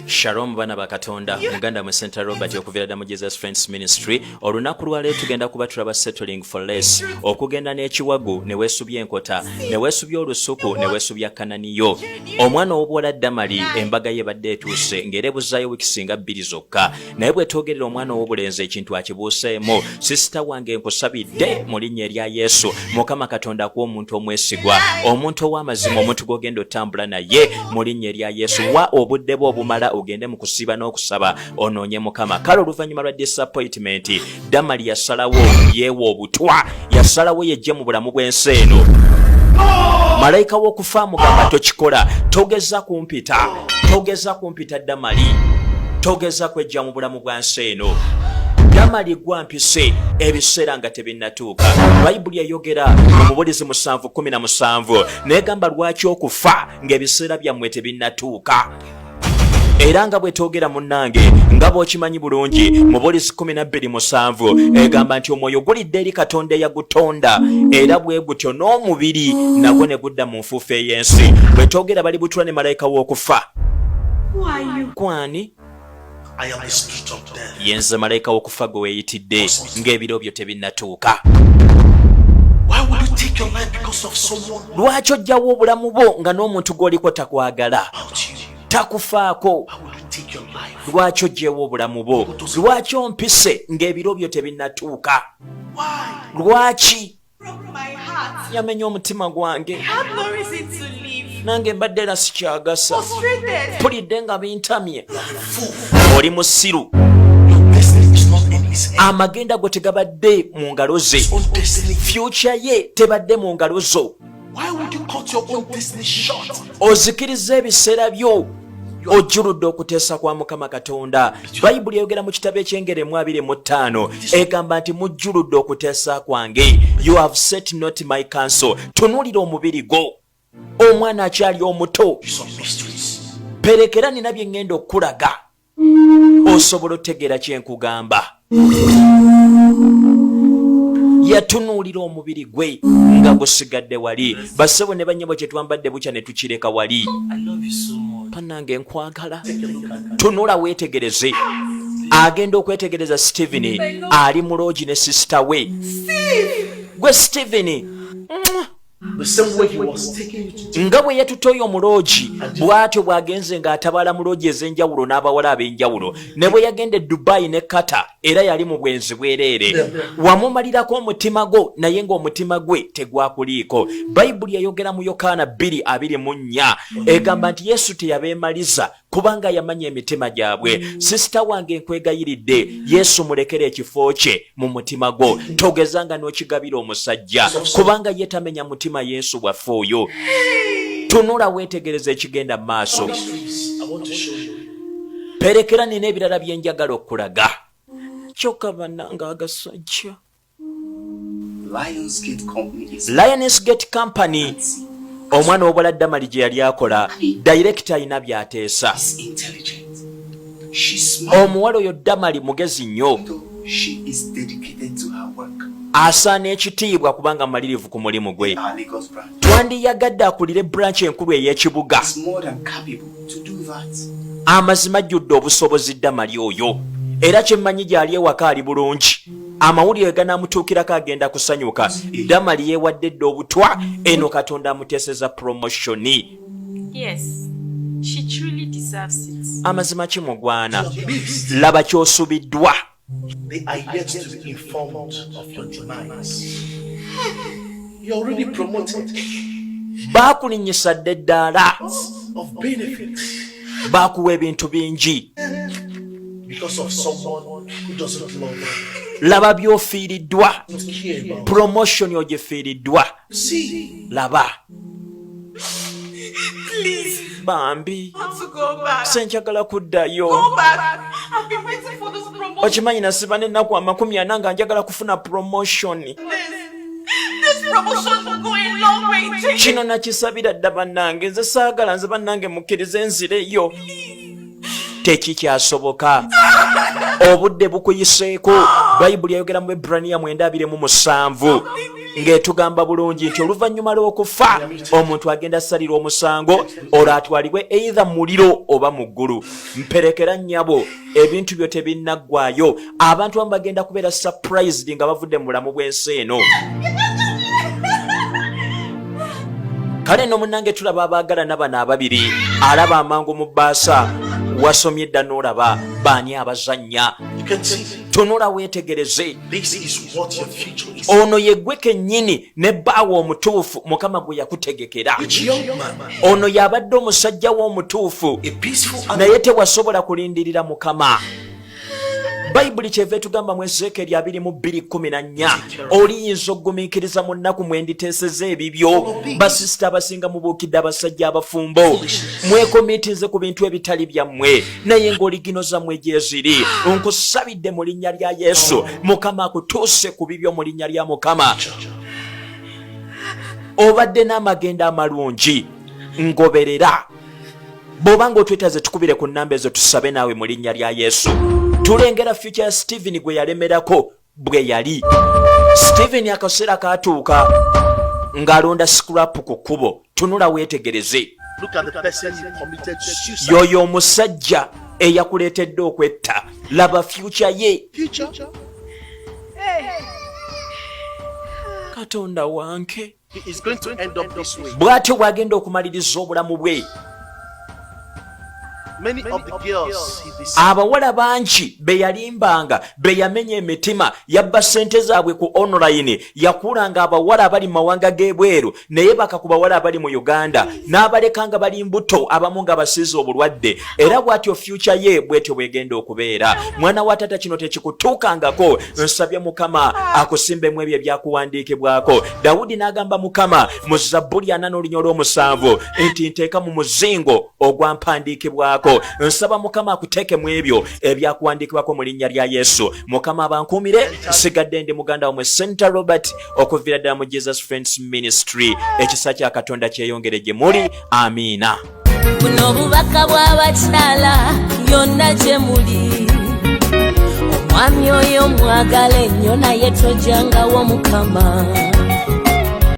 Shalom bana ba Katonda, muganda mwe Center Robert okuviira dda mu Jesus Friends Ministry. Olunaku lwaleero tugenda kuba tulaba settling for less, okugenda n'ekiwagu ne weesubya enkota, ne weesubya olusuku, ne weesubya kananiyo. Omwana ow'obuwala Damali embaga ye badde etuuse ng'era ebuzaayo wiiki singa bbiri zokka, naye bwetwogerera omwana ow'obulenzi ekintu akibuuseemu. Sisita wange nkusabidde mu linnya erya Yesu, Mukama Katonda akuwa omuntu omwesigwa, omuntu ow'amazima, omuntu gw'ogenda otambula naye mu linnya erya Yesu. Wa obudde bwo obumala ogende mu kusiiba n'okusaba onoonye Mukama. Kale oluvannyuma lwa disappointment, Damali yasalawo yeewa obutwa, yasalawo yejje mu bulamu bw'ensi eno. Malayika w'okufa amugamba tokikola, togeza kumpita, togeza kumpita Damali, togeza kwejja mu bulamu bwa nsi eno. Damali gwampise ebiseera nga tebinnatuuka. Bayibuli eyogera mu Mubulizi 7:17 negamba lwaki okufa ng'ebiseera byammwe tebinnatuuka. Era nga bwetwogera munnange, nga bw'okimanyi bulungi, Mubulizi 12:7 egamba nti omwoyo gulidde eri Katonda eyagutonda, era bwe gutyo n'omubiri nagwo ne gudda mu nfuufu ey'ensi. Bwetwogera bali butula ne malayika w'okufa. Kwani yenze malayika w'okufa gwe weeyitidde ng'ebiro byo tebinnatuuka. Lwaki ojjawo obulamu bwo nga n'omuntu gw'oliko takwagala, takufaako? Lwaki ojjewo obulamu bwo? Lwaki ompise ng'ebiro byo tebinnatuuka? Lwaki? Yamenya omutima gwange, nange mbadde era sikyagasa, mpulidde nga bintamye. Oli musiru, amagenda go tegabadde mu ngalo ze, fyuca ye tebadde mu ngalo zo. Ozikiriza ebiseera byo, ojjuludde okuteesa kwa Mukama Katonda. Bayibuli eyogera mu kitabo ekyengero emu 25 egamba nti mujjuludde okuteesa kwange, you have set not my counsel. Tunuulira omubiri gwo, omwana akyali omuto, perekera nina bye ŋŋenda okukulaga osobola otegeera kyenkugamba. Yatunuulira omubiri gwe nga gusigadde wali. Basebo ne banyabo, kyetwambadde bukya ne tukireka wali. Panange nkwagala, tunula weetegereze. Agenda okwetegereza Steven ali mu loogi ne sisita we. Gwe Steven, nga bwe yatutte oyo omuloogi, bw'atyo bw'agenze ng'atabaala mu loogi ez'enjawulo n'abawala ab'enjawulo, ne bwe yagenda e Dubai ne Qatar era yali mu bwenzi bwereere. Wamumalirako omutima gwo naye ng'omutima gwe tegwakuliiko. Bayibuli eyogera mu Yokaana 2:24 egamba nti Yesu teyabeemaliza kubanga yamanya emitima gyabwe. Sisita wange nkwegayiridde, Yesu mulekere ekifo kye mu mutima gwo, togeza nga n'okigabira omusajja kubanga ye tamenya mutima. Yesu bwaffe oyo. Tunula weetegereza ekigenda mu maaso. Perekera, nina ebirala bye njagala okulaga. Kyokka bannanga agasajja. Lionsgate Company, omwana w'obuwala Damali gye yali akola, dayirekita alina by'ateesa. Omuwala oyo Damali mugezi nnyo, asaana ekitiibwa kubanga mumalirivu ku mulimu gwe. Twandiyagadde akulire branch enkulu ey'ekibuga. Amazima ajjudde obusobozi Damali oyo, era kyemmanyi gy'ali ewaka ali bulungi. Amawulire ganaamutuukirako agenda kusanyuka. Damali yeewadde dda obutwa eno, Katonda amuteeseza promotioni. Amazima kimugwana. Laba kyosubiddwa. They are yet to be informed of your demise. You're already promoted. Baakulinnyisa dda eddaala of benefits. Baakuwa ebintu bingi. Because of someone who doesn't love you. Laba by'ofiiriddwa. Don't care about. Promotion ogifiiriddwa. See. Laba. Bambi, senjagala kuddayo. Okimanyi nasiba n'ennaku 40 nga njagala kufuna promotion. Kino nakisabira dda bannange. Nze saagala, nze bannange mukkirize nzireyo. Tekikyasoboka, obudde bukuyiseeko. Bayibuli eyogera mu Ebraniya 927 ng'etugamba bulungi nti oluvannyuma lw'okufa omuntu agenda asalirwa omusango, olwo atwalibwe either muliro oba mu ggulu. Mperekera nnyabo, ebintu byo tebinnaggwayo. Abantu abamu bagenda kubeera surprised nga bavudde mu bulamu bw'ensi eno. Kale no munnange, tulaba abaagalana bano ababiri. Alaba amangu mu bbaasa, wasomye dda n'olaba baani abazannya. You can see Tunula weetegereze. this is what your future is. Ono yeggwe kennyini ne bbaawe omutuufu Mukama gwe yakutegekera. Which young man? Ono y'abadde omusajja we omutuufu. A peaceful Naye tewasobola kulindirira Mukama. Bayibuli kyeva etugamba mu Ezeekeri 22:14, oliyinza okugumiikiriza mu nnaku mwenditeeseza ebibyo. Basisita abasinga mubuukidde abasajja abafumbo, mwekomiitinze ku bintu ebitali byammwe, naye ng'oligino zammwe gyeziri. Nkusabidde mu linnya lya Yesu, Mukama akutuuse ku bibyo mu linnya lya Mukama. Obadde n'amagendo amalungi, ngoberera. Bw'oba ng'otwetaaze, tukubire ku nnamba ezo, tusabe naawe mu linnya lya Yesu. Tulengera future ya Stephen gwe yalemerako bwe yali. Stephen akaseera katuuka ng'alonda scrap ku kkubo. Tunula weetegereze. Look at the person who committed suicide. Yoyo omusajja eyakuleetedde okwetta, laba future ye. Future. Katonda wange! He is going to end up this way. Bw'atyo bw'agenda okumaliriza obulamu bwe. Many of the girls he deceived Abawala bangi be yalimbanga, be yamenya emitima, yabba ssente zaabwe ku online, yakuulanga abawala abali mu mawanga g'ebweru, naye baka ku bawala abali mu Uganda n'abaleka nga bali mbuto, abamu nga basiize obulwadde. Era bw'atyo future ye bw'etyo bw'egenda okubeera. Mwana wa tata, kino tekikutuukangako. Nsabye Mukama akusimbemu ebyo ebyakuwandiikibwako. Dawudi n'agamba Mukama mu Zabbuli 40:7 nti, "Nteeka mu muzingo ogwampandiikibwako." Nsaba Mukama akuteekemu ebyo ebyakuwandiikibwako mu linnya lya Yesu. Mukama abankuumire. Nsigadde ndi muganda wamwe Center Robert okuviira ddala mu Jesus Friends Ministry. Ekisa kya Katonda kyeyongere gye muli. Amiina. Buno obubaka bw'abakyala yonna gye muli. Omwami oyo mwagala ennyo, naye tojangawo Mukama.